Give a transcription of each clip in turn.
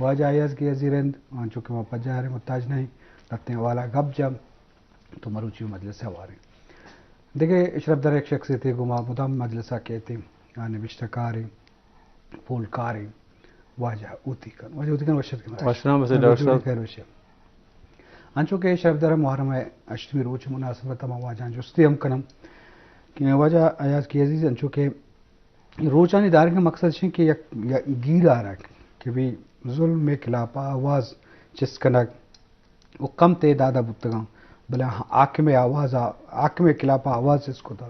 واجہ ایاز گیزی رند، انچو کہ ما پجار محتاج نہیں، لتیں حوالہ گپ جم، تو مروچی مجلس ہواریں۔ دگہ اشرف در یک شخصیتے گوں ما مدام مجلس ء کیتیں، آ نبشتہ کاریں، پول کاریں، واجہ اوتی کن، واجہ اوتی کن وشت کن۔ وشنام بس ڈاکٹر صاحب۔ خیر وشی۔ انچو کہ اشرف در محرم ء ہشتمی روچ مناسبت ما واجہ جستی ہم کنم کہ واجہ ایاز کی عزیز، انچو کہ روچانی دارگ ء مقصد اش انت کہ یک، یک گیر آرگ کہ بی ظلم ء خلاف آواز چست کنگ و کم تعداد ء بوتگاں، بلے حاکم ء آواز ء، حاکم ء خلاف آواز چست کتا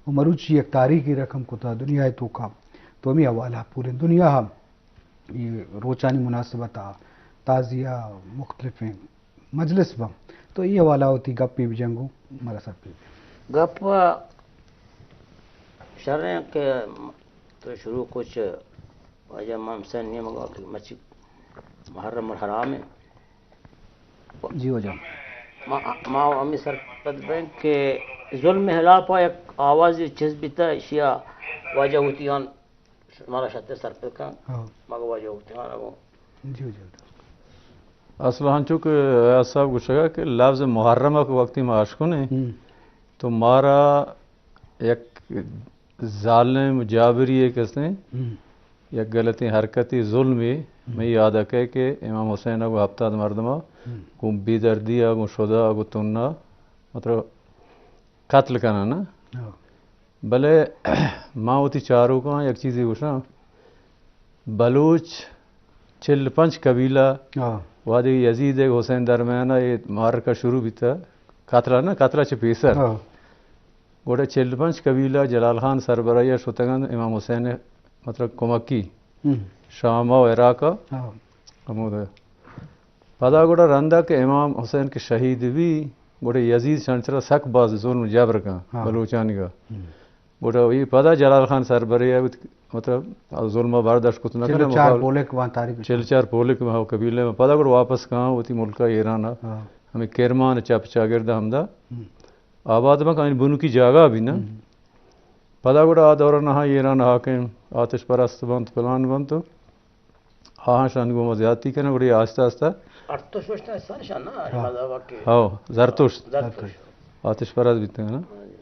و مروچی یک تاریخی رقم کتا دنیا ء توکا۔ تو ہمے حوالہ پوریں دنیا ء اے روچانی مناسبت ء تعزیہ مختلفیں مجلس باں۔ تو اے حوالہ وتی گپے بجن گوں مارا سرپد۔ گپ شریں کہ تو شروع کچ واجہ امام حسین نیمگا کہ مچی محرم الحرام ہے۔ جی واجہ۔ ما، ما ہمیں سرپد بیں کہ ظلم خلاف یک آواز چیز بیتا، اشیا واجہ ہوتی ہن مارا شتے سرپد کن۔ ہاں۔ مگہ واجہ ہوتی ہن اگو۔ جی واجہ۔ اصل ہنچو کہ ایاز صاحب گوشگا کہ لفظ محرم کو وقتی ما اشکنیں، ہم۔ تو مارا یک ظالم جابری ایک ہستیں، ہم۔ یک غلطیں حرکتی ظلمے، ہم۔ میں یاد ہے کہ امام حسین کو ہفتاد مردمہ، ہم۔ کو بے دردی کو شدا کو تننا، مطلب قتل کنانا۔ ہاں۔ بلے ما وتی چاروکاں یک چیزے گوشاں، بلوچ چل پنچ قبیلہ ہاں۔ وہدے یزید ء حسین درمیان ء اے معرکہ شروع بیتا، قتل نہ، قتل چہ پیسر۔ ہاں۔ گڑا چل پنچ قبیلہ جلال خان سربراہی ء شتگن امام حسین ء مطلب کمکی ہم۔ شام ء عراق ء ہاں۔ ہمود۔ پدا گڑا رندا کہ امام حسین کہ شہید بی، گڑا یزید شان سرا سک باز ظلم جبر کن ہاں۔ بلوچانی کا۔ ہم۔ گڑا اے پدا جلال خان سربرے ء وت-، مطلب، آ ظلم ء برداشت کت نہ چل کناں، چار مقابل-، پولک وان تاریخ چل چار پولک میں ہو قبیلے میں۔ پدا گڑا واپس کاں وتی ملک ء ایران ء۔ ہاں۔ ہمیں کرمان چپ چاگرد ہمدا ہم۔ آباد بنت، آئین بنکی جاگہ بھی نا۔ ہم۔ پدا گڑا آ دور نہ ایران حاکم آتش پرست بنت، پلان بنت تو آہاں شان گوما زیادتی کناں، گڑا آہستہ آہستہ۔ ارتش وشتہ انسان شان نا، ہاں۔ مذہب کے۔ ہاؤ، زرتشت۔ زرتشت۔ آتش پرست بیتگ نا۔ ہاں جی۔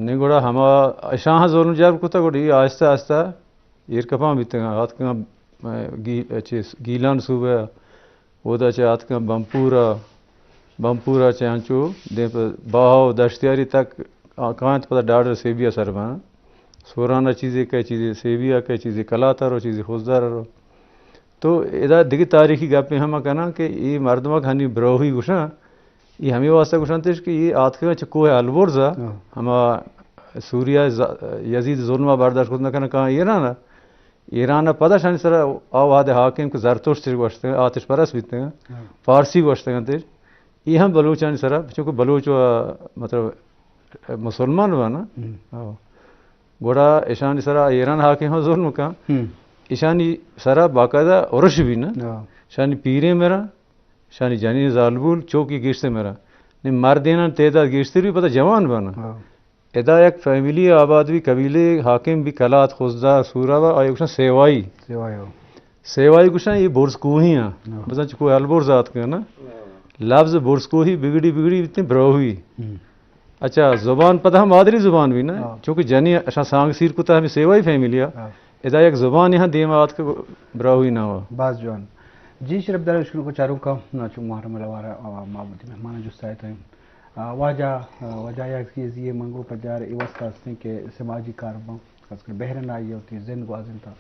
نی گڑا ہما اشاں ظلم جبر کتا، گڑا اے آہستہ آہستہ ایر کپاں بیتگاں، آتکگاں، اے، گی-، چیز، گیلان صوبہ، اودا چہ آتکگاں بمپورا، بمپورا چہ انچو دیم پہ باہو دشتیاری تک آ-، کاینت پدا ڈاڈر سیبیا سر بنا۔ سورانا چیزے کئے، چیزے سیبیا کئے، چیزے کلاتر و چیزے خضدار رو۔ تو ادا دگہ تاریخی گپے ہم کناں کہ اے مردمک ہنی بروہی گوشاں، اے ہمے واسطہ گوشنتش کہ اے آتکگاں چہ کوہ البرز ء، ہاں۔ ہما سوریا ز-، یزید ظلم ء برداشت کت نہ کناں کاں ایران ء۔ ایران ء پدا شانی سرا آ وہد حاکم کہ زرتشت گوشتگ، آتش پرست بیتگ، ہاں۔ پارسی گوشتگ انت۔ اے ہم بلوچانی سرا، چونکہ بلوچ و، مطلب، مسلمان بنا۔ ہم۔ ہاں۔ گڑا اشانی سرا ایران حاکم ہم ظلم کن۔ ہم۔ اشانی سرا باقاعدہ ارش بھی نا۔ ہاں۔ اشانی پیریں مرا، شانی جنین زالبول چوکی گیشتر مرا۔ نی مردینان تعداد گیشتر بی پدا جوان بنا۔ ہاں۔ ادا یک فیملی آباد بی، قبیلے حاکم بی، کلات، خضدار، سورا با، آیا گوشن سیوائی۔ سیوائی ہو۔ سیوائی گوشن اے برز کوہی ہاں۔ ہاں۔ بزن چکو البرز آتکن نا۔ لفظ برز کوہی بگڑی بگڑی بیتیں بروہی۔ ہم۔ اچھا، زبان پدا ہم مادری زبان بی نا۔ ہاں۔ چونکہ جنی اشان سانگ سیر کتا ہمیں سیوائی فیملی ہاں۔ ہاں۔ ادا یک زبانے ہم دیما آتک براہوئی نام ء۔ باز جوان۔ جی شرپ دار اشکنوک و چاروکاں، چو محرم ء لوارا، آ، ما وتی مہمان جست آیتیں۔ آ، واجہ، آ، واجہ یاکسکی ازی منگو پجار ای واسطہ ہستیں کہ سماجی کار باں، خاص کر بحرین آئی وتی زند گوازینتا،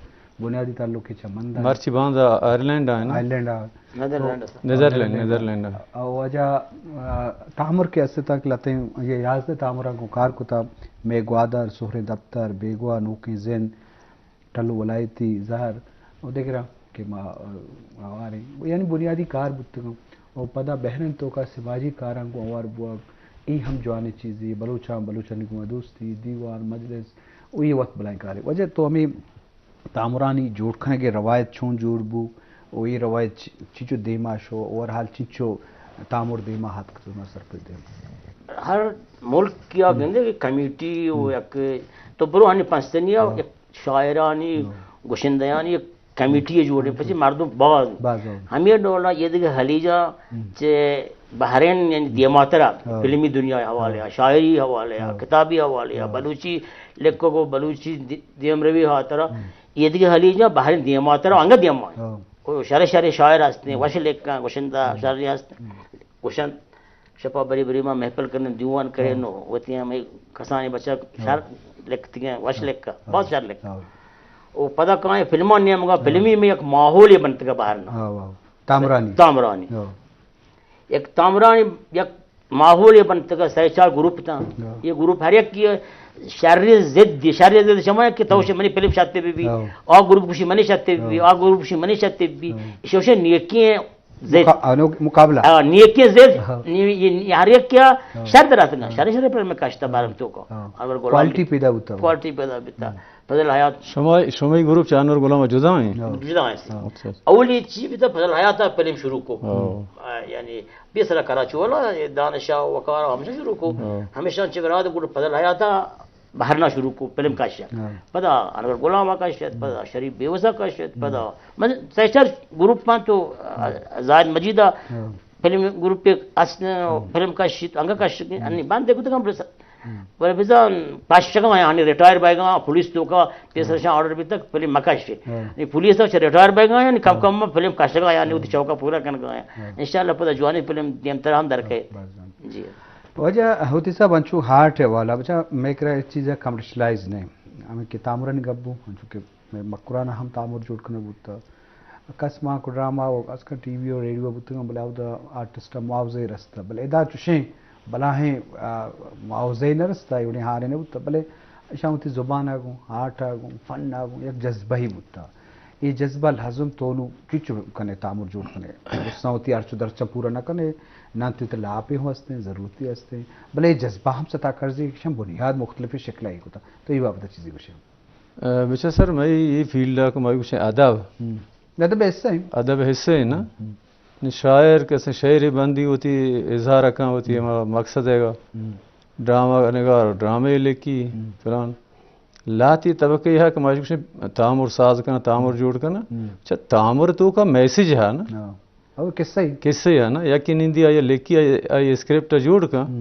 بنیادی تعلق چہ مند ء۔ مرچی باندا آئرلینڈ ء نا؟ آئرلینڈ ء۔ نیدرلینڈ ء۔ نیدرلینڈ، نیدرلینڈ ء۔ آ، واجہ، آ، تامر کے اسے تک لتیں، یہ یازدہ تامراں کو کار کتا، میں گوادر، سہریں دفتر، بیگواہ، نوکیں زند، ٹلو ولایتی زہر و دگراں کہ ما، آ، ہواریں۔ یعنی بنیادی کار بوتگاں۔ و پدا بحرین توکا سماجی کاراں گوں ہوار بوگ، ای ہم جوانیں چیزے، بلوچاں، بلوچانی گوں دوستی، دیوان، مجلس، و ای وت بلائیں کارے۔ واجہ تو ہمیں تامرانی جوڑ کنگے روایت چون جوڑ بو، و ای روایت چ-، چنچو دیما شو، و ہر حال چنچو تامر دیما ہاتک تو ما سر پہ دیم۔ ہر ملک یا گندے کہ کمیٹی و یک تو برو ہنی پنستنی یا یک شاعرانی، گشندیانی یک کمیٹی جوڑ ایں، پچے مردم باز۔ باز، ہاں۔ ہمے ڈولا یہ دیگہ ہلیجا چہ بحرین، یعنی دیماترا، ہاں۔ فلمی دنیا حوالے، ہاں۔ شاعری حوالے، ہاں۔ کتابی حوالے، ہاں۔ بلوچی لکھو کو بلوچی دی-، دیمروی ہاترا، ہاں۔ یہ دیگہ ہلیجا بحرین دیماترا انگا دیما۔ ہاں۔ او شر شر شاعر ہستیں، وش لکھاں، گشندہ شر ہستیں۔ گشن شپا بری بری ما محفل کرنے، دیوان کرے نو، وتی ہمیں کسانی بچہ شر لکھتی ہیں، وش لکھا، بہت شر لکھا۔ او پدا کائیں فلمان نیمگا، فلمی میں یک ماحول یہ بنتگا بحرنا۔ تامرانی۔ تامرانی۔ یک تامرانی، یک ماحول یہ بنتگا، سہ چار گروپ تاں۔ یہ گروپ ہر یک کی شر ضد، شر ضد شما کہ تو منی فلم شتے بی بی، آ گروپ گوشی منی شتے بی بی، آ گروپ گوشی منی شتے بی بی۔ شوشے نیکی ہیں، زیت۔ مقا-، آ، نو-، مقابلہ۔ آ، نیکی زیت، ہاں۔ نی-، یہ، یہ ہر یک کیا ہاں۔ شر درات نا، ہاں۔ شر شر پر میں کاشتا بارم تو کو۔ ہاں۔ انور غلام کوالٹی بھی۔ پیدا ہوتا ہو۔ کوالٹی پیدا بیتا۔ ہاں۔ فضل حیات۔ شما، شما گروپ چہ انور غلام جدا ہیں؟ ہاں۔ جدا ہیں۔ ہاں۔ اچھا، اچھا۔ اولی چی بیتا فضل حیات فلم شروع کو۔ ہاں۔ آ، یعنی بی سرا کراچی والا، دانشا وقار ہمیشہ شروع کو۔ ہاں۔ ہمیشہ چہ براد گروپ فضل حیات بحرنا شروع کو، فلم کشت۔ ہاں۔ پدا انور غلام کشت، پدا شریف بیوسا کشت، پدا من سہ چار گروپ من تو، آ، زاہد مجیدا فلم گروپ است، فلم کشت، انگا کشت، انی بند کو تکم بس۔ بلے بزان پشگا آنی ریٹائر بایگا، پولیس توکا پیسرشان آرڈر بیتگ فلم مکش۔ ہاں۔ نی پولیس تو چہ ریٹائر بایگا، یعنی کم کم فلم کشگا، یعنی وتی شوقا پورا کنگا۔ ہاں۔ انشاءاللہ پدا جوانی فلم دیمتر ہم درکے۔ جی۔ واجہ ہوتی صاحب، انچو ہارٹ ءِ حوالہ بچا مئے کرا اے چیز ءَ کمرشلائز نہ اِنت۔ ہمے کہ تامرانی گپ بو، انچو کہ مئے مکران ءَ ہم تامر جوڑ کنگ بوتگ۔ کس ماں کو ڈرامہ و از کن ٹی وی و ریڈیو بوتگ، بلے اودا آرٹسٹ ءَ معاوضہ رستہ، بلے ادا چوشیں بلاہیں، آ، معاوضہ نہ رستہ، اے وڑیں ہارے نہ بوتگ، بلے اشاں وتی زبان ءَ گوں، ہارٹ ءَ گوں، فن ءَ گوں یک جذبہ ہی بوتگ۔ اے جذبہ لازم تو نوں چچو کنے تامر جوڑ کنے۔ درستاں وتی ہرچ و درچاں پورا نہ کنے، ناں تو تئی لاپے ہوں ہستیں، ضرورتی ہستیں۔ بلے اے جذبہ ہم ستا کرزی کہ بنیاد مختلف شکل ءَ کتا۔ تو اے بابت چیزی گوشے۔ اے، بچا سر، مئے اے فیلڈ ءَ کہ مئے گوشے ادب۔ ہم۔ ادب حصہ ہے۔ ادب حصہ ہے نا۔ ہم۔ نی شاعر کسے شعر بندی وتی اظہار کن، وتی ہم۔ ہما مقصد ہے گا۔ ہم۔ ڈرامہ نگار، ڈرامے لکھی، ہم۔ فلان۔ لہتی طبقے یہ کہ ماشی کچھ تامر ساز کنا، تامر جوڑ کنا۔ ہم۔ اچھا، تامر تو کا میسج ہے نا؟ ہاں۔ او قصہ ہی۔ قصہ ہی ہے نا؟ یا کہ نندی آئی لکھی، آئی، آئی اسکرپٹ جوڑ کن۔ ہم۔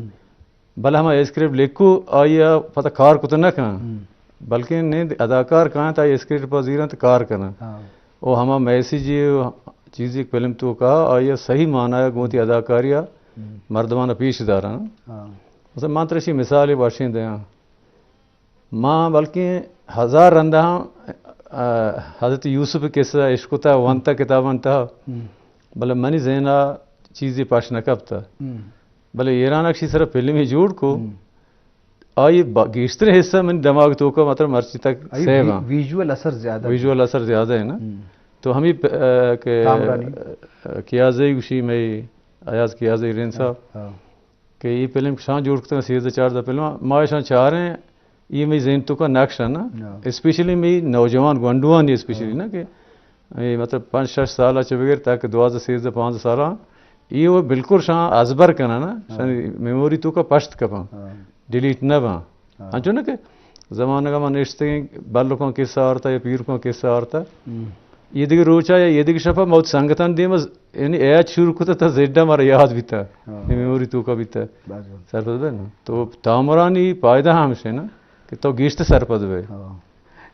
بلے ہما اسکرپٹ لکھو، آئی پتہ کار کت نہ کن۔ ہم۔ بلکہ نند اداکار کن تا اسکرپٹ پر زیرن تو کار کن۔ ہاں۔ او ہما میسج یہ چیزی فلم تو کا، آئی صحیح معنی ہے گوتی اداکاری، ہم۔ مردمان پیش دارن۔ ہاں۔ مثلاً من ترشی مثال باشیں دیاں۔ ما بلکیں ہزار رندا ہم، آ، حضرت یوسف قصہ اشکتا، ونتا کتاباں تہا، ہم۔ بلے منی ذہنا چیزے پش نہ کپتا۔ ہم۔ بلے ایران اکشی سر فلمی جوڑ کو، ہم۔ آئی با-، گیشتر حصہ منی دماغ توکا مطلب مرچی تک آئی سیو وی-، ہاں۔ ویژول اثر زیادہ ہے۔ ویژول اثر زیادہ ہے نا۔ ہم۔ تو ہمیں پ-، آ، کہ، تامرانی۔ آ، کیازئی گوشی میں، ایاز کیازئی رین صاحب۔ ہاں۔ کہ اے فلم شاں جوڑ کتگ، سیزدہ چاردہ فلم، ما اشاں چاریں، اے مئی ذہن توکا نقش ہے نا، ہاں۔ اسپیشلی مئی نوجوان گونڈوانی اسپیشلی ہاں۔ نا کہ اے مطلب پنچ شش سال چہ بغیر تاکہ دوازدہ، سیزدہ، پانزدہ سال، اے وہ بالکل شاں ازبر کنا نا، ہاں۔ شانی میموری توکا پشت کپاں، ہاں۔ ڈیلیٹ نہ باں۔ ہاں۔ انچو نہ کہ زمانگ ءَ ما نشتگیں بلکاں قصہ آرتا یا پیرکاں قصہ آرتا۔ ہم۔ یہ دیگہ روچا یا یہ دیگہ شپا ما وت سنگتان دیم از، یعنی ایت شروع کتا تا زیڈا مارا یاد بیتا۔ ہاں۔ یہ میموری توکا بیتا۔ بس، بس۔ سرپد بے نا۔ تو تامرانی فائدہ ہمشے نا کہ تو گیشت سرپد بے۔ ہاں۔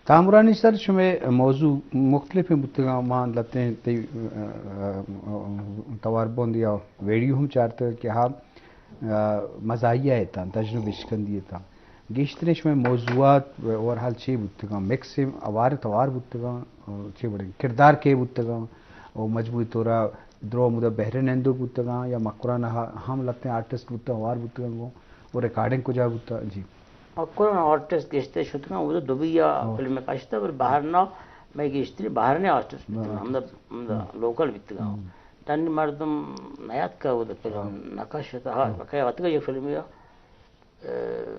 تامرانی سر شمے موضوع مختلف بوتگاں، ما لتیں تئی، ا، ا، ا، توار بوند یا ویڈیو ہم چارتا کہ ہاں، ء مزاحیہ اتاں، تجن و بشکندی اتاں۔ گیشتریں شمئے موضوعات اوورہال چے بوتگاں؟ مکس اوار توار بوتگاں، چے وڑیں کردار کے بوتگاں؟ و مجموعی طورا درو ہمودا بحرین ء نندوک بوتگاں یا مکران ء ہم لہتیں آرٹسٹ بوتگ، ہوار بوتگاں گوں؟ و ریکارڈنگ کجا بوتگ؟ جی۔ مکران آرٹسٹ گیشتر شتگاں، اودا دبئی ء ہاں۔ فلم کشتہ، بلے بحرین ء مئے گیشتری بحرین ء آرٹسٹ بوتگاں، ہاں۔ ہمدا، ہمدا ہم۔ لوکل بیتگاں۔ ہم۔ ڈنی مردم نیاتکہ اود فلم ہاں۔ نکشتہ، ہاں، ہاں۔ بقیہ اتکہ یہ فلمی، ء،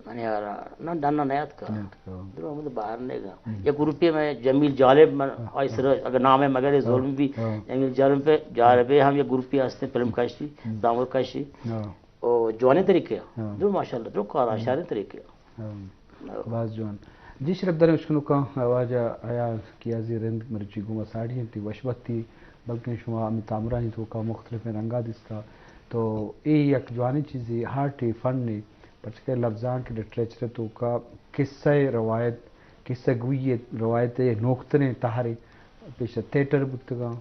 منی یارا، نہ، ڈنا نیاتکہ۔ نیاتکہ، ہاں۔ درو ہمود باہر نیگا۔ ہم۔ یک گروپی میں جمیل جالب من، ہاں، آئی سر، ہاں۔ اگر نام ہے مگر ہاں، ظلم بھی، ہاں۔ جمیل جالب پہ، جالبے ہم یک گروپی ہستے فلم کشی، ہم۔ دامور کشی۔ ہاں۔ او جوانی طریقے، ہاں۔ درو ماشاءاللہ، درو کار ہم۔ آشاریں طریقے۔ ہاں۔ ہاں۔ باز جوان۔ جی شرفداریں اشکنوکاں، واجہ ایاز کیازی رند مرچی گوما ساڑی انت، وش بختی، بلکیں شما ہمے تامرانی توکا مختلفیں رنگا دیستا۔ تو اے یک جوانیں چیزے، آرٹے، فنے، پرچکہ لبزانک، لٹریچر توکا قصہ روایت، قصہ گوئی روایت نوکتریں تہرے، پیش تھیٹر بوتگاں،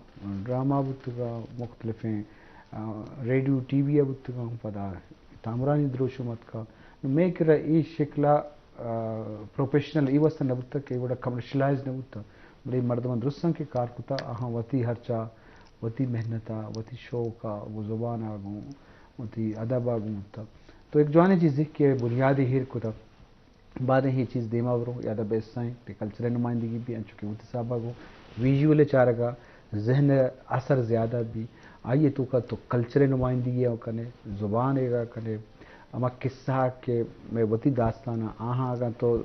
ڈرامہ بوتگاں، مختلفیں، آ، ریڈیو، ٹی وی بوتگاں، پدا تامرانی دروشم اتکا۔ نو مئے کرا اے شکلا، آ، پروفیشنل اے واسطہ نہ بوتگ کہ اے وڑا کمرشلائز نہ بوتگ، بلے مردماں درستاں کہ کار کتا، آہاں وتی ہرچا، وتی محنتا، وتی شوقا، گوں زبانا گوں، وتی ادبا گوں بوتگ۔ تو یک جوانیں چیزے کہ بنیادے ایر کتا۔ بعد اے چیز دیما برو، یادا بے سائیں کہ کلچرل نمائندگی بی، انچو کہ وتی حسابا گوں ویژول چارگا ذہن اثر زیادہ بی۔ آئی توکا تو کلچرل نمائندگی ءَ کنے، زبان ءَ کنے، ہما قصہ کہ مئے وتی داستان آہاں اگاں تو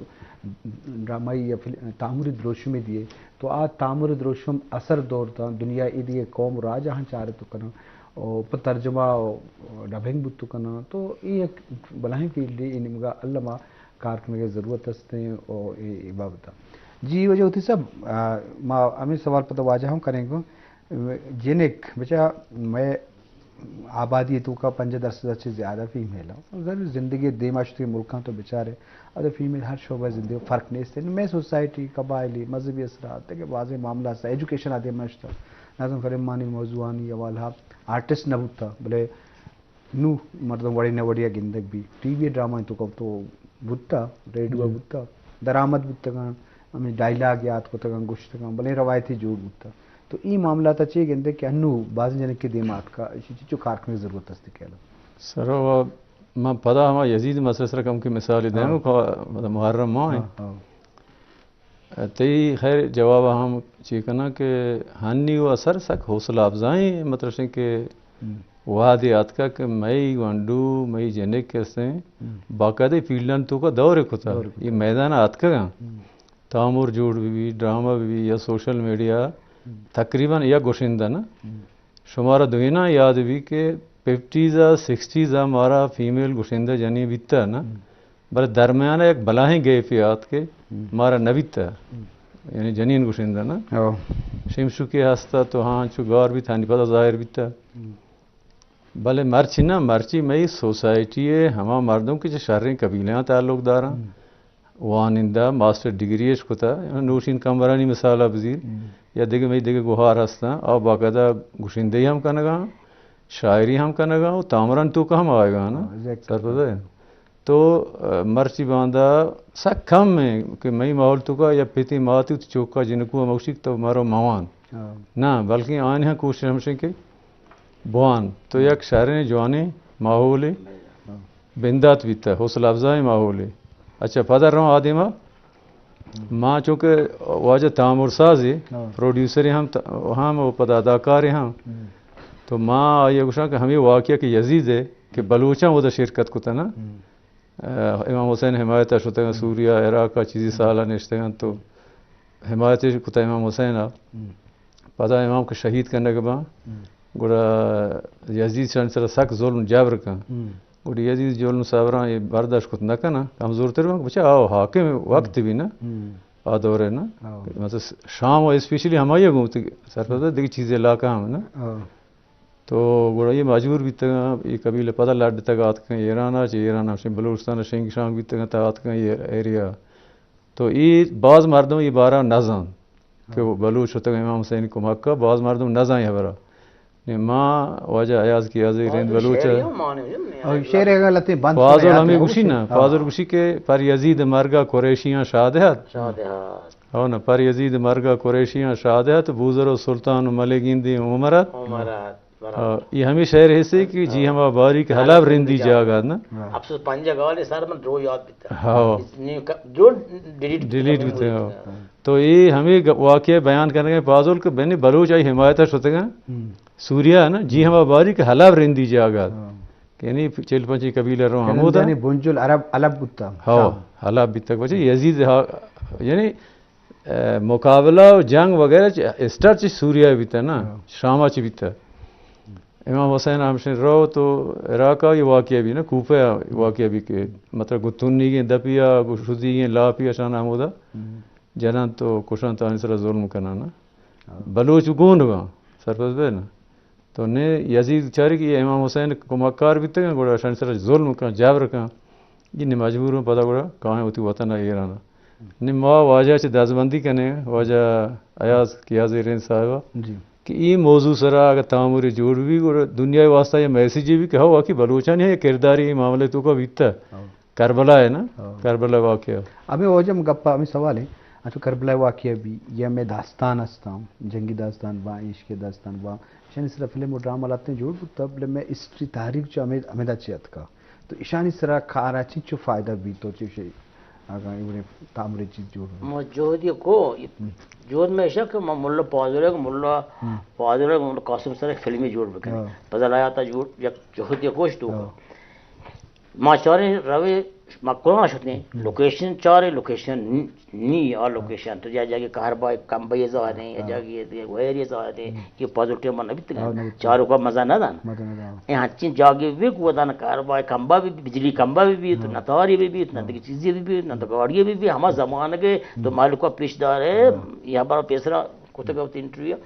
ڈرامائی یا فل-، تامری دروشمے دیئے، تو آ تامری دروشم اثر دور داں، دنیا ءِ دیگہ قوم راج آہاں چارت کناں، او پہ ترجمہ و ڈبنگ بوت کناں، تو اے یک بلاہیں فیلڈے، اے نیمگا الما کار کنگ ءِ ضرورت است ایں او اے، اے بابت ءَ۔ جی واجہ ہوتی صاحب، آ، ما ہمے سوال پدا واجہ ہم کریں گو، جنک بچا مئے آبادی توکا پنجاہ درسد چہ زیادہ فیمیل ایں۔ ضرور زندگی دیما شتگیں ملکاں تو بچارے، ادا فیمیل ہر شعبہ زندگی فرق نیست۔ مئے سوسائٹی، قبائلی، مذہبی اثرات، دگہ بازیں معاملہ است، ایجوکیشن ءَ دیما شتا۔ ناظم کریمانی موضوعانی حوالہ آرٹسٹ نہ بوتا، بلے نوں مردم وڑے نہ وڑے ءَ گندگ بی۔ ٹی وی ءِ ڈرامہ توکا تو بوتا، ریڈیو ءَ بوتا، درآمد بوتگاں، ہمے ڈائیلاگ یات کتگاں، گوشتگاں، بلے روایتے جوڑ بوتا۔ تو اے معاملات ءَ چے گندے کہ انوں بازیں جنکے دیما اتکا، ایشی چچو کار کنگ ضرورت است کہ الم؟ سر، و من پدا ہما یزید مسئلہ سرا کم کہ مثالے دیں، ہاں۔ کہ پدا محرم ماہ ایں۔ ہاں، ہاں۔ تئی خیر جواب ہم چی کناں کہ ہنی و اثر سک حوصلہ افزائیں، مطلب شیں کہ ہم۔ وہدے آتکا کہ مئی گونڈو، مئی جنک کسیں ہم۔ باقاعدہ فیلڈان توکا دور کتا۔ دور کتا۔ یہ میدان آتکگاں۔ ہم۔ تامر جوڑ بی، ڈرامہ بی یا سوشل میڈیا، ہم۔ تقریباً یا گوشندہ نا۔ ہم۔ شمارا دوئیناں یاد بی کہ ففٹیز ءَ، سکسٹیز ءَ مارا فیمیل گشندہ جنی بیتہ نا، ہم۔ بلے درمیان ءَ یک بلاہیں گیپے آت کہ ہم۔ مارا نہ بیتہ۔ ہم۔ یعنی جنین گشندہ نا۔ او۔ شمشوکے ہستہ تو ہاں چو گار بیت، ہنی پدا ظاہر بیتہ۔ ہم۔ بلے مرچی نا، مرچی مئی سوسائٹی ءِ ہما مردم کہ چہ شریں قبیلہاں تعلق داراں، ہم۔ وانندہ، ماسٹر ڈگری اش کتا، نوشین کمبرانی مثال ءَ بزیر، ہم۔ یا دگہ مئی دگہ گوہار ہستاں، آ باقاعدہ گشندہی ہم کنگاں، شاعری ہم کنگاں و تامران توکا ہم آیگاں نا۔ ہاں، exactly۔ سرپد ئے؟ تو، آ، مرچی باندا سک کم ایں کہ مئی ماحول توکا یا پتی ماتی وتی چوکا جنکو ہم گوشی کہ تو مرو موان۔ ہاں۔ نا، بلکہ آنی ہم کوشش ہمشیں کہ بوان، تو یک شریں جوانیں ماحولے بندات بیتہ، حوصلہ افزائیں ماحولے۔ اچھا، پدا رواں آ دیما، ما چونکہ واجہ تامر سازے، ہاں۔ پروڈیوسرے ہم ت-، ہم و پدا اداکارے ہم۔ ہم۔ تو ما آئی گوشاں کہ ہمے واقعہ کہ یزید ئے کہ بلوچاں اودا شرکت کتہ نا۔ ہم۔ آ، امام حسین حمایت ءَ شتگاں، ہم۔ سوریا، عراق ءَ چیزی سال ءَ نشتگاں تو حمایت اش کتا امام حسین ءَ۔ ہم۔ پدا امام کہ شہید کنگ باں، ہم۔ گڑا یزید شان سرا سک ظلم جبر کن۔ ہم۔ گڑا یزید ظلم صبراں یہ برداشت کت نہ کناں، کمزور تر باں، بچا آؤ حاکم وقت ہم۔ بی نا، ہم۔ آ دورے نا۔ ہاں۔ مطلب شام و اسپیشلی ہمائی گوں سرپد دگہ چیزے علاقہ ہم نا۔ ہاں۔ تو گڑا یہ مجبور بیتگاں، یہ قبیلہ پدا لڈتگ آتکاں ایران ءَ، چہ ایران ءَ بلوچستان ءَ شنگ شانگ بیتگاں تا آتکاں یہ ایریا۔ تو یہ باز مردم یہ بارہ نزان کہ ہاں۔ بلوچ شتگ امام حسین کمک ءَ، باز مردم نزان یہ خبر ءَ۔ نے ما واجہ ایاز کیازی رند بلوچ ءَ۔ اور شعر اگر لتے بند فاضل ہمیں گوشی نا، ہاں۔ فاضل گوشی کہ پر یزید مرگا قریشیاں شادہت۔ شادہت۔ ہو نا، پر یزید مرگا قریشیاں شادہت، بوزر و سلطان و ملے گیندی عمرت۔ عمرت۔ برابر۔ ہاں، یہ ہمیں شعر ایسے کہ جی ہاں۔ ہما باریک حلاب رندی جاگہ نا۔ ہاں۔ افسوس پنجہ گالے سر من درو یاد بیتا۔ ہاں۔ اس نے ک-، جو ڈیلیٹ بیتا۔ ڈیلیٹ بیتا، ہاں۔ تو یہ ہمیں گ-، واقعہ بیان کرنے کے فاضل کہ بنی بلوچ آئی حمایت شتگا۔ ہم۔ سوریا نا، جی ہما باریک حلاب رندی جاگہ۔ ہاں۔ یعنی چل پنچی قبیلہ رو ہمودا۔ یعنی بنجل عرب علب بوتا۔ ہاں، شام۔ علب بیتا۔ وجہ یزید ہا-، یعنی اے، مقابلہ و جنگ وغیرہ چ-، اسٹارٹ چہ سوریا بیتا نا، ہاں۔ شام چ بیتا۔ امام حسین ہمشن رو تو عراق ءَ یہ واقعہ بھی نا، کوفہ ءَ واقعہ بھی کہ مطلب گوں تنیگیں دپی ءَ، گوں شدیگیں لاپی ءَ شان ہمودا جننت و کشنت، آنی سرا ظلم کنانا۔ بلوچ گون باں، سرپد بے نا۔ تو نے یزید چاری کہ یہ امام حسین کمکار بیتگاں، گڑا شان سرا ظلم کن، جبر کن۔ یہ نے مجبور ہوں پدا گڑا کائیں ہوتی وطن ایران۔ نی ما واجہ چہ دزبندی کنیں، واجہ ایاز کیازی رند صاحب ءَ، جی۔ کہ اے موضوع سرا اگر تامرے جوڑ بی، گڑا دنیا واسطہ یہ میسج بی کہ ہو، واقعی بلوچانی یہ کرداری یہ معاملے توکا بیتا۔ ہاں۔ کربلا ہے نا؟ ہاں۔ کربلا واقعہ۔ ہمیں واجہ ہم گپا، ہمیں سوال ہے، اچھا کربلا واقعہ بھی، یہ ہمیں داستان ہستاں، جنگی داستان با، عشق داستان با، شان سرا فلم و ڈرامہ لاتے جوڑ بوتا، بلے میں ہسٹری تاریخ چو ہمیں، ہمیں دا چی اتکا۔ تو ایشانی سرا کارا چنچو فائدہ بیت و چوشے اگاں ایوڑیں تامرے چیز جوڑ بی؟ ما جہدی کو، جہد میں ایشا کہ ما ملا پازل ءَ، ملا پازل ءَ، ملا قاسم سر ایک فلمی جوڑ بکنی۔ ہاں۔ پزل آیا تا جوڑ، یک جہدی کوش تو۔ ہاں۔ ما چاریں روے، ما کلاں شتیں، لوکیشن چاریں، لوکیشن نی، آ لوکیشن تو جا جاگے کہربائے کمبے زاہدیں، یا جاگے ویری زاہدیں، کہ پازل ٹیم نہ بیتگاں۔ ہاں، نہ بیتگاں۔ چاروکا مزہ نہ دان۔ مزہ نہ دان۔ اے ہنچیں جاگے بھی کو دان کہربائے کمبا بھی، بجلی کمبا بھی بھی، تو نتاری بھی بھی، تو نہ دیگه چیزی بھی بھی، نہ تو گاڑی بھی بھی، ہما زمانگے تو مالکا پیش دارے، یا بار پیسرا کتگ وتی انٹرویو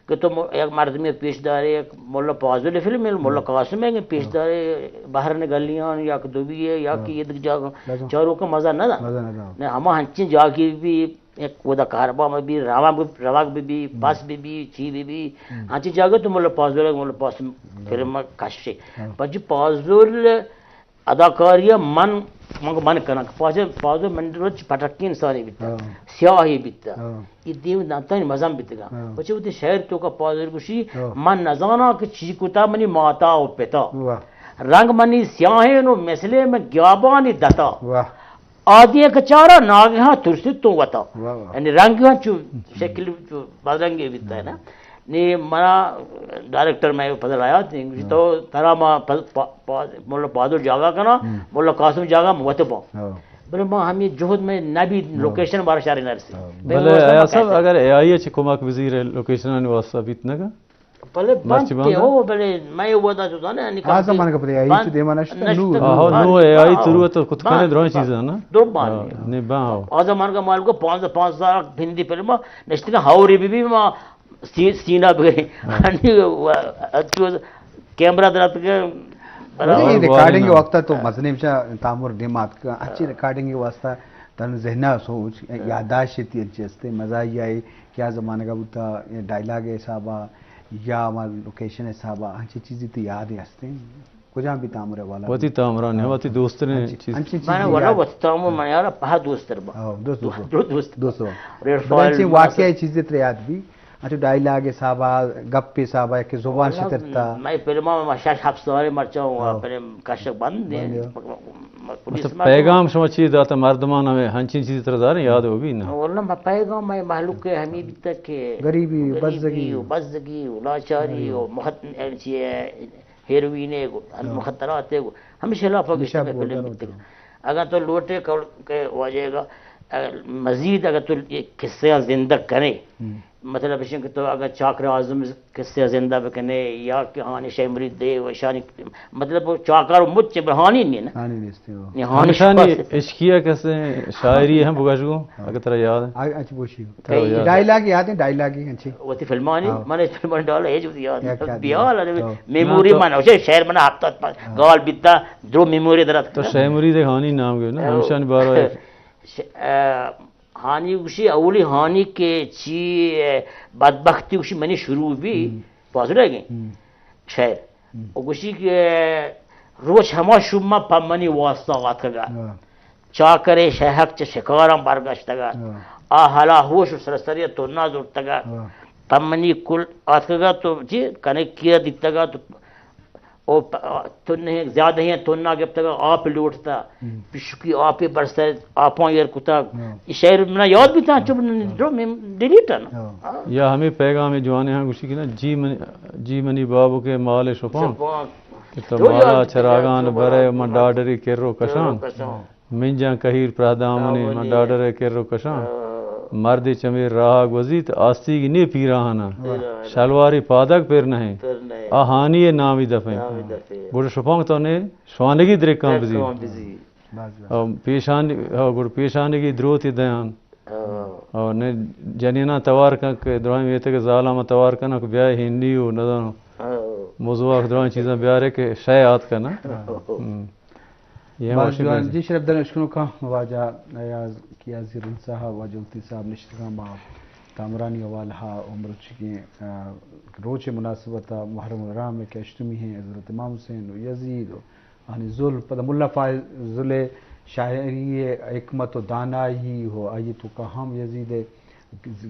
کہ تو م-، یک مردمی پیش دارے، یک ملا پازل فلم، ملا قاسم ہے کہ پیش دارے، بحرین گلیاں یا کہ دوبی ہے یا کہ یہ دیگه جاگہ، چاروکا مزہ نہ دان۔ مزہ نہ دان۔ نہ ہما ہنچیں جاگے بھی یک ودا کاربا میں بھی، رواق بھی، رواق بھی بھی، پس بھی بھی، چی بھی بھی، ہنچی جاگہ تو ملا پازل، ملا پازل فلم کشے۔ ہاں۔ پچی پازل اداکاری من، من، من کناں کہ پازل، پازل من روچ پٹکی انسانی بیتا، ہاں۔ سیاہی بیتا۔ ہاں۔ یہ دیو نتانی مزن بیتگا۔ ہاں۔ پچی وتی شعر توکا پازل گوشی، ہاں۔ من نزاناں کہ چی کتا منی ماتا و پتا۔ واہ۔ رنگ منی سیاہیں و مثلے من گیابانی دتا۔ واہ۔ آدی کہ چارا ناگہاں ترسی تو وتا۔ واہ، واہ۔ یعنی رنگ ہم چو شکل چو بدرنگی بیتا ہے نا۔ نی منا ڈائریکٹر میں پزل آیا تھی، تو ترا ما پز-، پا-، پا-، ملا بہادر جاگا کنا، ملا قاسم جاگا موت با۔ ہاں۔ بلے ما ہمیں جہد میں نبی لوکیشن بارا شاری نرسی۔ ہاں۔ بلے ایاز صاحب، اگر اے آئی چی کمک بزیر لوکیشن واسطہ بیت نگا؟ بلے مرچی بنت باندا؟ ہو، بلے میں ودا تو زانے، یعنی آ زمانگ پہ اے آئی چو دیما نشتہ، نو۔ آہو، نو اے آئی ترو تو کت کنے درائیں چیزاں نا۔ درو بان۔ ہاں، نی بان ہو۔ آ زمانگ مال کو پانچ، پانچ ہزار ہندی فلم نشتگا، ہاوری بی بی ما سی-، سینا بگے۔ ہاں۔ انی و-، اچو کیمرہ درات کے۔ بلے یہ ریکارڈنگ وقت تو مزنی بچا تامر دیمات کا، اچھی ریکارڈنگ واسطہ تن ذہنا سوچ، یادداشت تی اچھی ہستے، مزہ آئی آئی، کیا زمانگا بوتا، ڈائیلاگ حسابا، یا ہما لوکیشن حسابا، ہنچی چیزی تی یاد ہستے؟ کجام بھی تامر والا؟ وتی تامران ہے، وتی دوستریں چیز۔ انچی چیز مانا والا یاد۔ وتی تامر من یارا پہا دوستر با۔ ہاں، دوست، دوست۔ دو دوست۔ دوست با۔ ریڈ بلے فائل انچی واقعی چیزی تر یاد بھی؟ اچھا، ڈائیلاگ حسابا، گپ حسابا کہ زبان شترتا۔ میں فلم ما شش ہفت سال مرچا ہوں، ہاں۔ فلم کشک بند ہے۔ بند ہے۔ پولیس مطلب، پیغام شما چی داتا مردمان ہمیں ہنچین چیزی تر داریں، یاد ہو بھی نا؟ واللہ، ما پیغام میں مہلوک کے ہمیں بیتا کہ غریبی، غریبی بزگی۔ و بزگی و لاچاری و مخت-، چی ہے، ہیروین ہے، مخدرات ہے، ہمیشہ لاپا نشہ گشتہ میں فلم بیتا۔ اگر تو لوٹے کہ واجہ گا، اگر مزید اگر تو یہ قصے زندہ کرے، مطلب ایشیں کہ تو اگر چاکر اعظم قصے زندہ بکنے یا کہ ہانی شے مرید دے و شانی، مطلب وہ چاکر و مچ برہانی نہیں نا۔ ہانی نیستے ہو۔ یہ ہانی ہمیشانی شاعری عشقیہ کسے شاعری ہم بگش گو، اگر ترا یاد ہے۔ آ-، اچھا بوشی۔ ترا یاد ہے۔ ڈائیلاگ یاد ہے، ڈائیلاگ ہی اچھی۔ وتی فلمانی، ہاں۔ من فلمان ڈال ہے جو یاد ہے۔ یاد ہے۔ بیال ہے، ہاں۔ میموری من، اسے شعر من ہفتاد پانچ، ہاں۔ گال بیتا، درو میموری درات۔ تو شے مرید ہانی نام گئے نا، ہمیشانی بارہ۔ ہانی گوشی، اولی ہانی کہ چی بدبختی گوشی منی شروع بی، پازل ہے گی شعر۔ و گوشی کہ روچ ہما شما پہ منی واسطہ آتکگا۔ چاکرے شہک چہ شکاراں برگشتگا۔ آ ہلا ہوش و سرسری تونا زرتگا۔ پہ منی کل آتکگا تو چی کنے کیا دیتگا تو او پ-، تو نے زیادہ ہیں تو نہ گپتگ، آپ لوٹتا، پشکی آپے برسر، آپاں ایر کتا۔ یہ شعر منا یاد بیتا، چپ درو میں ڈیلیٹ ہے نا۔ یا ہمیں پیغام جوانے ہاں گوشی کہ نا، جی من، جی منی بابو کے مال شپان۔ شپان۔ کہ تو مالا چراغان برے، من ڈاڈری کرو کشان۔ من جان کہیر پرہ دامنی، من ڈاڈر ء کر و کشاں۔ مردے چمے راہ گوزیت، آستیگی نے پیراہانا۔ پیراہانا۔ شلواری پادگ پر نہیں۔ پر نہیں۔ آ ہانی نامی دفیں۔ نامی دفیں۔ گڑ شپانگ تو نے شوانگی درکان بزی۔ درکان بزی۔ باز، باز۔ او پیشانی، او گڑ پیشانگی دروتی دیان۔ او۔ او نے جنینا توار کن کہ دراہیں میتگ زالاں ما توار کن کہ بیا ہندی و نزانو۔ او۔ موضوع دراہیں چیزاں بیارے کہ شے آت کن۔ او۔ ہم۔ یہ باز ہماشی جوان۔ بحث۔ جی شرف دن اشکنو کا واجہ ایاز کیازی رند صاحب، واجہ ہوتی صاحب نشتگاں با تامرانی حوالہ ہا و مروچی کے، آ، روچ مناسبت محرم الحرام کہ اشتمی ہیں حضرت امام حسین و یزید و آنی ظلم، پدا ملا فاضل شاعری حکمت و دانائی ہو، آئی تو کا ہم یزید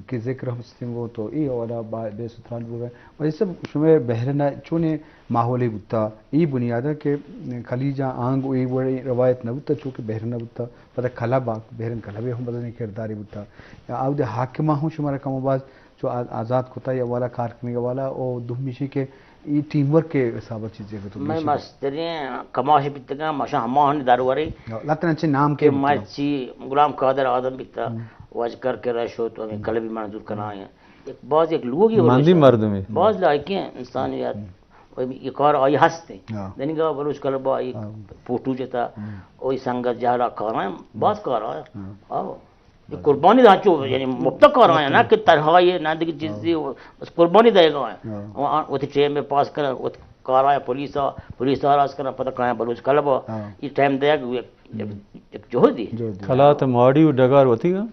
کہ ذکر ہم استنگو تو ای اولا با-، بے ستران بوگئے۔ و یہ سب شمے بحرین چونے ماحولے بوتا، ای بنیادا کہ خلیجا آنگ و ای وڑے روایت نہ بوتا، چونکہ بحرین نہ بوتا، پدا کلب آ، بحرین کلبے ہم بزنی کرداری بوتا۔ آودے حاکمہ ہم شمارا کم و باز چو آ-، آزاد کتا یا والا کار کنگا والا، او دومیشی کہ ای ٹیم ورک کے حساب چیزے کہ تو میں بیشی مستریں کماش بیتگاں، ماشا ہماہانی درورے لاتن چے نام کہ کے بیتا؟ مرچی غلام قادر آدم بیتا، ہم۔ واجکر کے رشو تو ہمیں کلبی منظور کنا ہے۔ ایک باز ایک لوگی ہو مندی رشو۔ مردمی۔ باز لائقیں انسانیت۔ ہم۔ و یہ کار آئی ہستے۔ ہاں۔ دنگا بلوچ کلبا ای ہاں۔ فوٹو جتا، ہم۔ او ای سنگت جہلا کارا، باز کارا۔ ہاں۔ آو۔ یہ قربانی دا چو، یعنی مفت کار آیا نا کہ تنہا یہ نہ دیگه چیزی، بس قربانی دے گا۔ ہاں۔ وہ، وہ ٹائم میں پاس کر، وہ کار آیا پولیس آ، پولیس آ راز کرنا پتہ کہاں بلوچ کلب آ۔ ہاں۔ یہ ٹائم دے گا، ایک، ایک، ایک جہدی۔ جہدی۔ کلات ماڑی و ڈگار وتی گا؟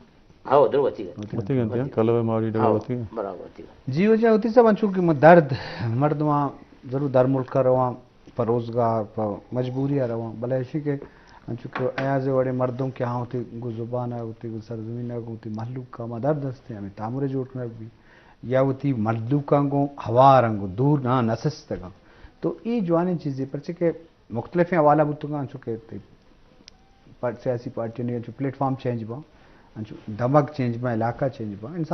ہاں، ادھر وتی گا۔ وتی گا، کلب ماڑی ڈگار ہاں، وتی گا۔ برابر وتی گا۔ جی، وجہ ہوتی سب انچو کہ م-، درد مردماں ضرور در ملک رواں۔ پہ روزگار، پہ مجبوری ء رواں، بلے ایشی کہ انچو کہ ایاز ء وڑیں مردم کہ آ وتی گوں زبان ء، وتی گوں سرزمین ء، گوں وتی مہلوک ء ما درد ہستیں، ہمے تامر ء جوڑ کنگ بی یا وتی مہلوکاں گوں ہوار انت، گوں دور نہ نسستگ انت۔ تو اے جوانیں چیزے، پرچہ کہ مختلفیں حوالہ بوتگ انت، انچو کہ تئی پار-، سیاسی پارٹیانی انچو پلیٹ فارم چینج باں، انچو دمگ چینج باں، علاقہ چینج باں، انسان